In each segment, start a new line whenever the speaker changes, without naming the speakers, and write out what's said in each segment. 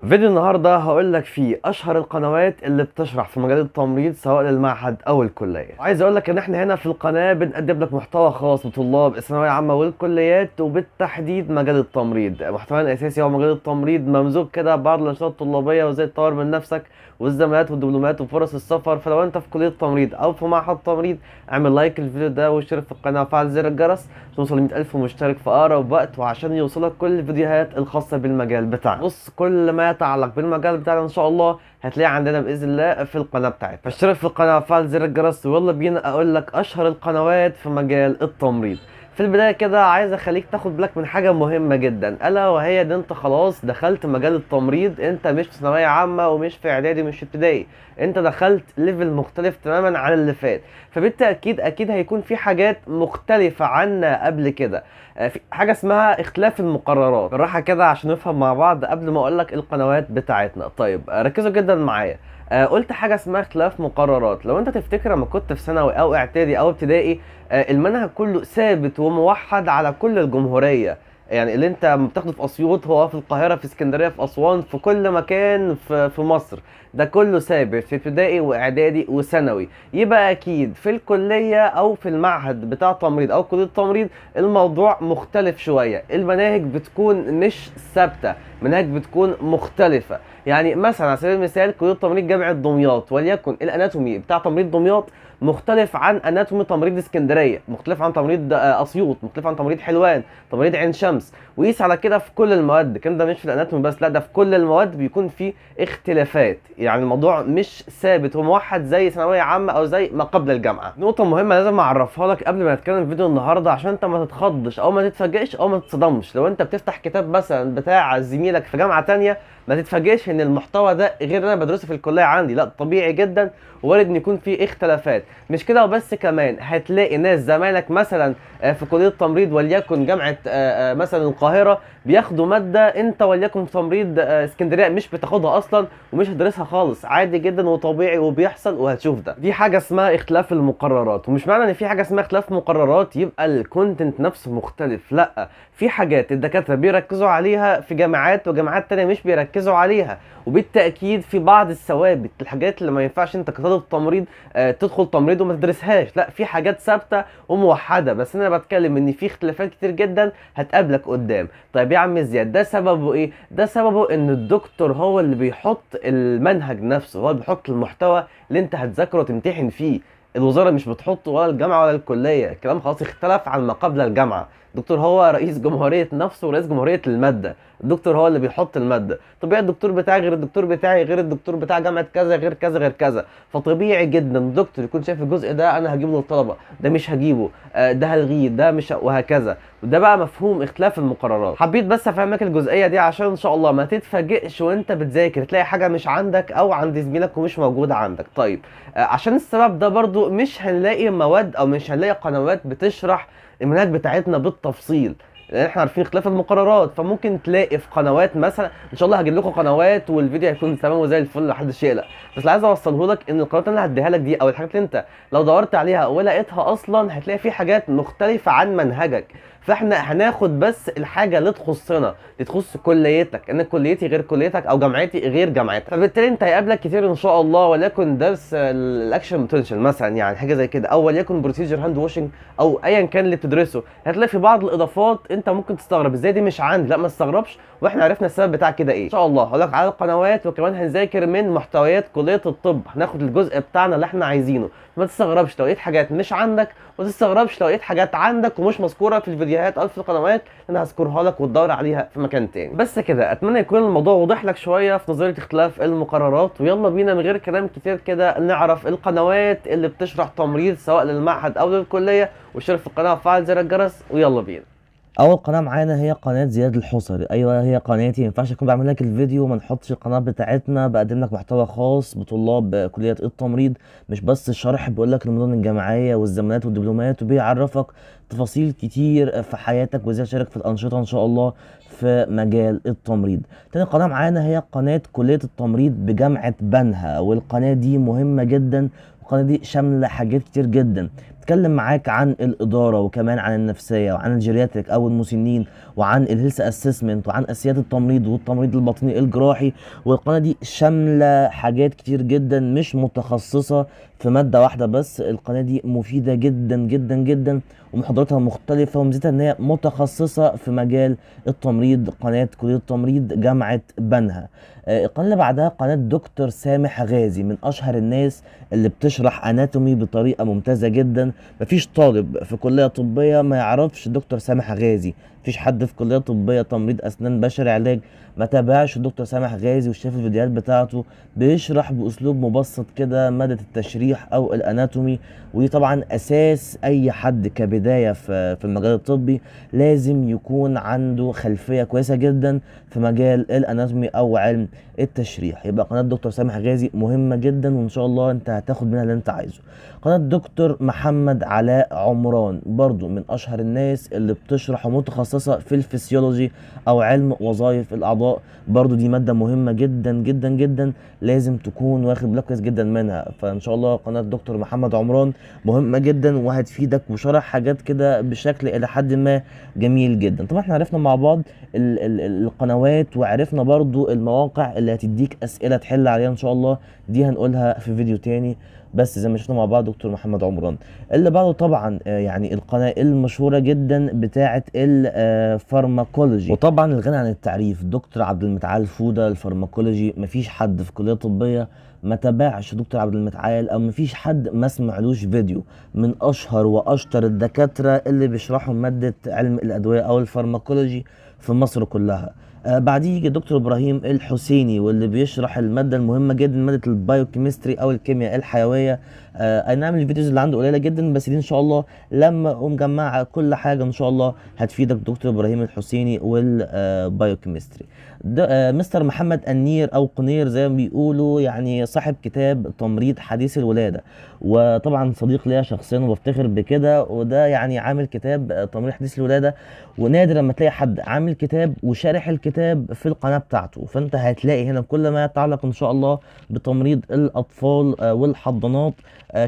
فيديو النهارده هقول لك فيه اشهر القنوات اللي بتشرح في مجال التمريض سواء للمعهد او الكلية. عايز اقول لك ان احنا هنا في القناة بنقدم لك محتوى خاص بطلاب الثانوية العامة والكليات، وبالتحديد مجال التمريض. محتوانا الاساسي هو مجال التمريض، ممزوج كده ببعض الانشطة الطلابيه وازاي تطور من نفسك والزمالات والدبلومات وفرص السفر. فلو انت في كليه تمريض او في معهد تمريض اعمل like للفيديو ده واشترك في القناة وفعل زر الجرس عشان توصل ل 100,000 مشترك في اقرب وقت، وعشان يوصلك كل الفيديوهات الخاصة بالمجال بتاعنا. بص، كل ما يتعلق بالمجال بتاعنا ان شاء الله هتلاقيه عندنا باذن الله في القناة بتاعتنا. فاشترك في القناة وفعل زر الجرس، ويلا بينا اقول لك اشهر القنوات في مجال التمريض. في البداية كده عايز اخليك تاخد بالك من حاجة مهمة جدا، الا وهي ان انت خلاص دخلت مجال التمريض. انت مش في ثانوية عامة ومش في اعدادي ومش في ابتدائي، انت دخلت level مختلف تماما عن اللي فات، فبالتاكيد اكيد هيكون في حاجات مختلفة عنا قبل كده. في حاجة اسمها اختلاف المقررات. بالراحة كده عشان نفهم مع بعض قبل ما اقول لك القنوات بتاعتنا. طيب ركزوا جدا معايا. قلت حاجة اسمها اختلاف مقررات. لو انت تفتكر لما كنت في ثانوي او اعدادي او ابتدائي، المنهج كله ثابت وموحد على كل الجمهورية. يعني اللي انت بتاخده في اسيوط هو في القاهرة، في اسكندرية، في اسوان، في كل مكان في مصر، ده كله ثابت في ابتدائي واعدادي وثانوي. يبقى اكيد في الكلية او في المعهد بتاع تمريض او كليه التمريض الموضوع مختلف شوية. المناهج بتكون مش ثابتة، مناهج بتكون مختلفة. يعني مثلا على سبيل المثال كليه تمريض جامعه دمياط، وليكن ال anatomy بتاع تمريض دمياط مختلف عن anatomy تمريض اسكندرية، مختلف عن تمريض اسيوط، مختلف عن تمريض حلوان، تمريض عين شمس، وقيس على كده في كل المواد. الكلام ده مش في ال anatomy بس، لا ده في كل المواد بيكون في اختلافات. يعني الموضوع مش ثابت وموحد زي ثانوية عامة او زي ما قبل الجامعة. نقطة مهمة لازم اعرفها لك قبل ما نتكلم في فيديو النهارده عشان انت ما تتخضش او ما تتفاجئش او ما تتصدمش. لو انت بتفتح كتاب مثلا بتاع زميلك في جامعه تانية ما تتفاجئش ان المحتوى ده غير اللي انا بدرسه في الكلية عندي، لا طبيعي جدا وارد ان يكون في اختلافات. مش كده وبس، كمان هتلاقي ناس زمايلك مثلا في كليه تمريض وليكن جامعه مثلا القاهرة بياخدوا مادة انت وليكن في تمريض اسكندرية مش بتاخدها اصلا ومش هتدرسها خالص، عادي جدا وطبيعي وبيحصل وهتشوف ده. دي حاجة اسمها اختلاف المقررات. ومش معنى ان في حاجة اسمها اختلاف مقررات يبقى ال content نفسه مختلف، لا، في حاجات الدكاترة بيركزوا عليها في جامعات وجامعات تانية مش بيركزوا عليها، وبالتاكيد في بعض الثوابت، الحاجات اللي ما ينفعش انت كطالب تمريض تدخل تمريض وما تدرسهاش، لا في حاجات ثابتة وموحده. بس انا بتكلم ان في اختلافات كتير جدا هتقابلك قدام. طيب يا عم زياد ده سببه ايه؟ ده سببه ان الدكتور هو اللي بيحط المنهج نفسه، هو اللي بيحط المحتوى اللي انت هتذاكره وتمتحن فيه. الوزارة مش بتحطه ولا الجامعة ولا الكلية، الكلام خلاص اختلف عن ما قبل الجامعة. الدكتور هو رئيس جمهورية نفسه ورئيس جمهورية المادة، الدكتور هو اللي بيحط المادة. طبيعي الدكتور بتاعي غير الدكتور بتاعي غير الدكتور بتاع جامعه كذا غير كذا غير كذا، فطبيعي جدا الدكتور يكون شايف الجزء ده انا هجيبه للطلبة، ده مش هجيبه، ده هلغيه، ده مش، وهكذا. وده بقى مفهوم اختلاف المقررات. حبيت بس افهمك الجزئية دي عشان ان شاء الله ما تتفاجئش وانت بتذاكر تلاقي حاجة مش عندك او عند زميلك ومش موجودة عندك. طيب عشان السبب ده برضو مش هنلاقي مواد او مش هنلاقي قنوات بتشرح المناهج بتاعتنا بالتفصيل، لان احنا عارفين اختلاف المقررات. فممكن تلاقي في قنوات مثلا، ان شاء الله هجيب لكم قنوات والفيديو هيكون تمام وزي الفل محدش يقلق، بس اللي عايز اوصله لك ان القنوات اللي انا هديها لك دي او الحاجات اللي انت لو دورت عليها ولقيتها اصلا هتلاقي في حاجات مختلفة عن منهجك. فاحنا هناخد بس الحاجة اللي تخصنا، اللي تخص كليتك، ان كليتي غير كليتك او جامعتي غير جامعتك، فبالتالي انت هيقابلك كتير ان شاء الله. وليكن درس ال action potential مثلا، يعني حاجة زي كده، او وليكن procedure hand washing او ايا كان اللي بتدرسه، هتلاقي في بعض الاضافات انت ممكن تستغرب ازاي دي مش عندي. لا ما تستغربش، واحنا عرفنا السبب بتاع كده ايه. ان شاء الله هقول لك على القنوات، وكمان هنذاكر من محتويات كليه الطب، هناخد الجزء بتاعنا اللي احنا عايزينه. ما تستغربش لو لقيت حاجات مش عندك، وما تستغربش لو لقيت حاجات عندك ومش مذكورة في الفيديوهات او في القنوات، انا هذكرها لك وتدور عليها في مكان تاني. بس كده اتمنى يكون الموضوع واضح لك شوية في نظرية اختلاف المقررات. ويلا بينا من غير كلام كتير كده نعرف القنوات اللي بتشرح تمريض سواء للمعهد او للكليه، واشترك في القناة وفعل زر الجرس، ويلا بينا.
اول قناة معانا هي قناة زياد الحصري. ايوه هي قناتي، ما ينفعش اكون بعمل لك الفيديو وما نحطش القناة بتاعتنا. بقدم لك محتوى خاص بطلاب كليه التمريض، مش بس الشرح، بيقول لك المدن الجامعية والزمالات والدبلومات، وبيعرفك تفاصيل كتير في حياتك وازاي تشارك في الانشطة ان شاء الله في مجال التمريض. تاني قناة معانا هي قناة كليه التمريض بجامعة بنها، والقناة دي مهمة جدا، القناة دي شاملة حاجات كتير جدا. بتتكلم معاك عن الادارة وكمان عن النفسية وعن ال geriatric او المسنين وعن ال health assessment وعن اساسيات التمريض والتمريض الباطني الجراحي. والقناة دي شاملة حاجات كتير جدا، مش متخصصة في مادة واحدة بس. القناة دي مفيدة جدا جدا جدا، ومحاضراتها مختلفة، وميزتها ان هي متخصصة في مجال التمريض. قناة كليه التمريض جامعه بنها. القناة اللي بعدها قناة دكتور سامح غازي، من اشهر الناس اللي بتشرح anatomy بطريقة ممتازة جدا. مفيش طالب في كليه طبية ما يعرفش دكتور سامح غازي، مفيش حد في كليه طبية تمريض اسنان بشري علاج ما تابعش دكتور سامح غازي وشاف الفيديوهات بتاعته. بيشرح باسلوب مبسط كده مادة التشريح او ال anatomy، ودي طبعا اساس اي حد كبداية في المجال الطبي، لازم يكون عنده خلفية كويسة جدا في مجال ال anatomy او علم التشريح. يبقى قناة دكتور سامح غازي مهمة جدا، وان شاء الله انت هتاخد منها اللي انت عايزه. قناة دكتور محمد علاء عمران، برضو من اشهر الناس اللي بتشرح ومتخصصه في الفسيولوجي او علم وظائف الاعضاء، برضو دي مادة مهمة جدا جدا جدا، لازم تكون واخد بالك كويس جدا منها. فان شاء الله قناة دكتور محمد عمران مهمة جدا وهتفيدك، وشرح حاجات كده بشكل الى حد ما جميل جدا. طبعا احنا عرفنا مع بعض القنوات، وعرفنا برضو المواقع اللي هتديك اسئلة تحل عليها ان شاء الله، دي هنقولها في فيديو تاني. بس زي ما شفنا مع بعض دكتور محمد عمران. اللي بعده طبعا يعني القناة المشهورة جدا بتاعه ال pharmacology، وطبعا الغني عن التعريف دكتور عبد المتعال فوده ال pharmacology. مفيش حد في كليه طبية ما تابعش دكتور عبد المتعال، او مفيش حد ما سمعلوش فيديو. من اشهر واشطر الدكاترة اللي بيشرحوا مادة علم الادوية او ال pharmacology في مصر كلها. بعديه يجي دكتور ابراهيم الحسيني، واللي بيشرح المادة المهمة جدا، مادة ال biochemistry او الكيمياء الحيوية. اي نعم ال videos اللي عنده قليله جدا، بس دي ان شاء الله لما اقوم مجمعة كل حاجة ان شاء الله هتفيدك. دكتور ابراهيم الحسيني وال biochemistry. مستر محمد النير او قنير زي ما بيقولوا، يعني صاحب كتاب تمريض حديث الولادة، وطبعا صديق ليا شخصيا وبفتخر بكده. وده يعني عامل كتاب تمريض حديث الولادة، ونادر لما تلاقي حد عامل كتاب وشارح الكتاب في القناة بتاعته. فانت هتلاقي هنا كل ما يتعلق ان شاء الله بتمريض الاطفال والحضانات،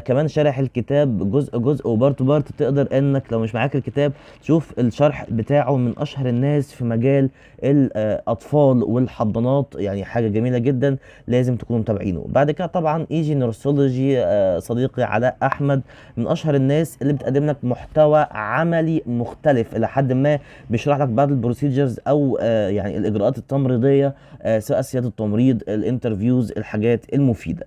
كمان شارح الكتاب جزء جزء و part part، تقدر انك لو مش معاك الكتاب تشوف الشرح بتاعه. من اشهر الناس في مجال الاطفال والحضانات، يعني حاجة جميلة جدا لازم تكونوا متابعينه. بعد كده طبعا ايجي nurseology، صديقي علاء احمد، من اشهر الناس اللي بتقدم لك محتوى عملي مختلف الى حد ما، بيشرح لك بعض ال procedures او يعني الاجراءات التمريضيه، سواء سيادة التمريض، ال interviews، الحاجات المفيدة.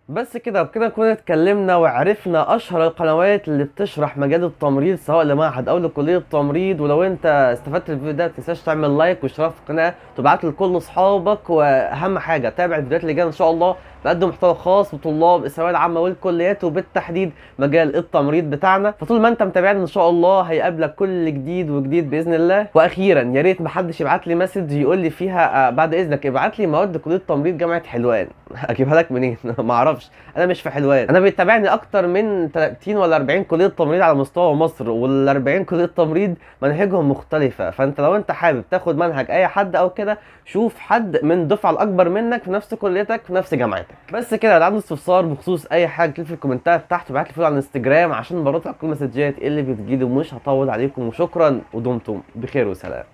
بس كده بكده نكون اتكلمنا وعرفنا اشهر القنوات اللي بتشرح مجال التمريض سواء لمعهد او لكليه التمريض. ولو انت استفدت الفيديو ده متنساش تعمل like واشتراك في القناة وتبعت لكل اصحابك، واهم حاجة تابع الفيديوهات اللي جاية ان شاء الله. بقدم محتوى خاص بطلاب الثانوية العامة والكليات وبالتحديد مجال التمريض بتاعنا، فطول ما انت متابعني ان شاء الله هيقابلك كل جديد وجديد باذن الله. واخيرا يا ريت محدش يبعت لي message يقول لي فيها بعد اذنك ابعت لي مواد كليه التمريض جامعه حلوان. اجيبها لك منين؟ ما اعرفش، انا مش في حلوان. انا بيتابعني اكتر من 30 ولا 40 كليه تمريض على مستوى مصر، وال 40 كليه تمريض مناهجهم مختلفة، فانت لو انت حابب تاخد منهج اي حد او كده شوف حد من الدفعة الاكبر منك في نفس كليتك في نفس جامعتك. بس كده، لو عندك استفسار بخصوص اي حاجة اكتب في الكومنتات تحت، وابعت لي follow على الانستجرام عشان برد على كل المسجات اللي بتجيلي، ومش هطول عليكم. وشكرا ودمتم بخير وسلام.